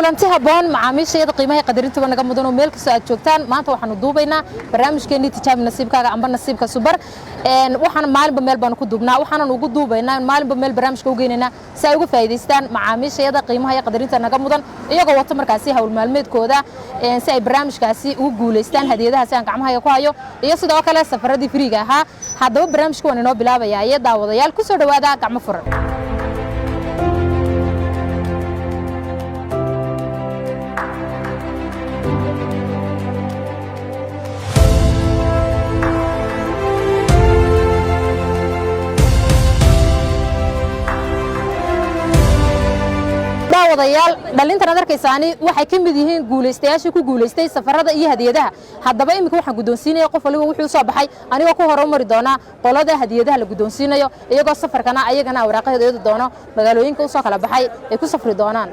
Kulanti habboon, macaamiishayada qiimaha qadarintuba naga mudan oo meel kastoo aad joogtaan. Maanta waxaanu duubaynaa barnaamijkeennii Tijaabi Nasiibkaaga amba Nasiibka Subar. Waxaan maalinba meel baanu ku duubnaa, waxaanan ugu duubaynaa maalinba meel barnaamijka u geynaynaa si ay uga faa'iidaystaan macaamiishayada qiimaha iyo qadarinta naga mudan, iyagoo wato markaasi hawl maalmeedkooda, si ay barnaamijkaasi ugu guulaystaan hadiyadaha si aan gacmahayga ku hayo iyo sidoo kale safaradii free-ga ahaa. Haddaba barnaamijka waan inoo bilaabayaa iyo daawadayaal, ku soo dhowaada gacmo furan. Daawadayaal, dhalintan aad arkaysaani waxay ka mid yihiin guulaystayaashii ku guulaystay safarada iyo hadiyadaha. Haddaba iminka waxaan guddoonsiinaya qof waliba wuxuu soo baxay, anigoo ku horumari doona qolada hadiyadaha la guddoonsiinayo, iyagoo safarkana ayagana waraaqaheedu eedi doono magaalooyinka usoo kala baxay ay ku safri doonaan.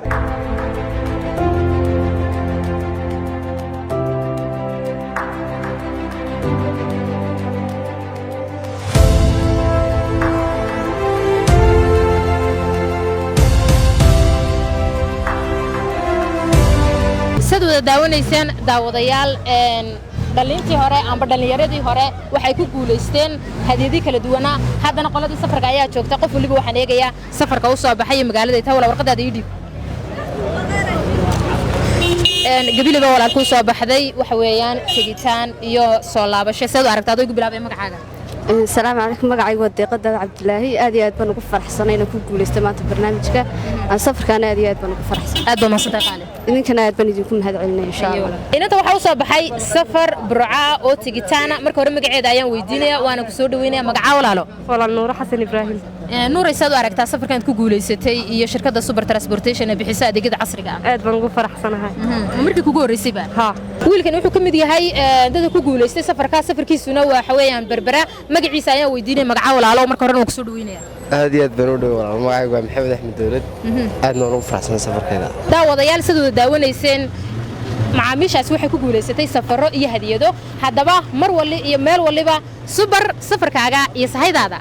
Sad wada daawanayseen, daawadayaal, dhalintii hore amba dhallinyaradii hore waxay ku guulaysteen hadiyadii kala duwanaa. Haddana qoladii safarka ayaa joogta. Qof waliba waxaan eegayaa safarka u soo baxay iyo magaalada tawala. Warqadaada ii dhiib. Gabiliba walaal kuu soo baxday waxa weeyaan tegitaan iyo soo laabasho. Seed u aragtaa adoo igu bilaabay magacaaga? Asalaamu calaykum, magacaygu waa Deeqadaada Cabdilaahi. Aad iyo aad baan ugu faraxsanay inaan ku guulaystay maanta barnaamijka aan safarkaana. Aad iyo aad baan ugu faraxsanay. Aad baa mahadsantahay, qaali. Idinkana aad baan idinku mahad celinay, insha Allah. Inanta waxaa u soo baxay safar Burcaa oo tegitaana. Marka hore magaceeda ayaan weydiinaya, waana ku soo dhaweynaya. Magacaa, walaalo? Walaal, Nuuro Xasan Ibraahim. Nuuray, saad u aragtaa safarkan ku guulaysatay iyo shirkadda Super Transportation ee bixisa adeegyada casriga ah? Aad baan ugu faraxsanahay. Markii kugu horreysay baa? Haa. Wiilkan wuxuu ka mid yahay dadka ku guulaystay safarka. Safarkiisuna waxa weeyaan Berbera. Magaciisa ayaan weydiinaya. Magacaa, walaalo? Marka horena waan ku soo dhaweynaya. Aad iyo aad baan u dhow, walaal. Magacaygu waa Maxamed Axmed Dowlad. Aadna waan ugu faraxsan safarkayga. Daawadayaal, sidooda daawanayseen, macaamiishaasi waxay ku guulaysatay safarro iyo hadiyado. Haddaba mar wali iyo meel waliba Subar safarkaaga iyo sahaydaada.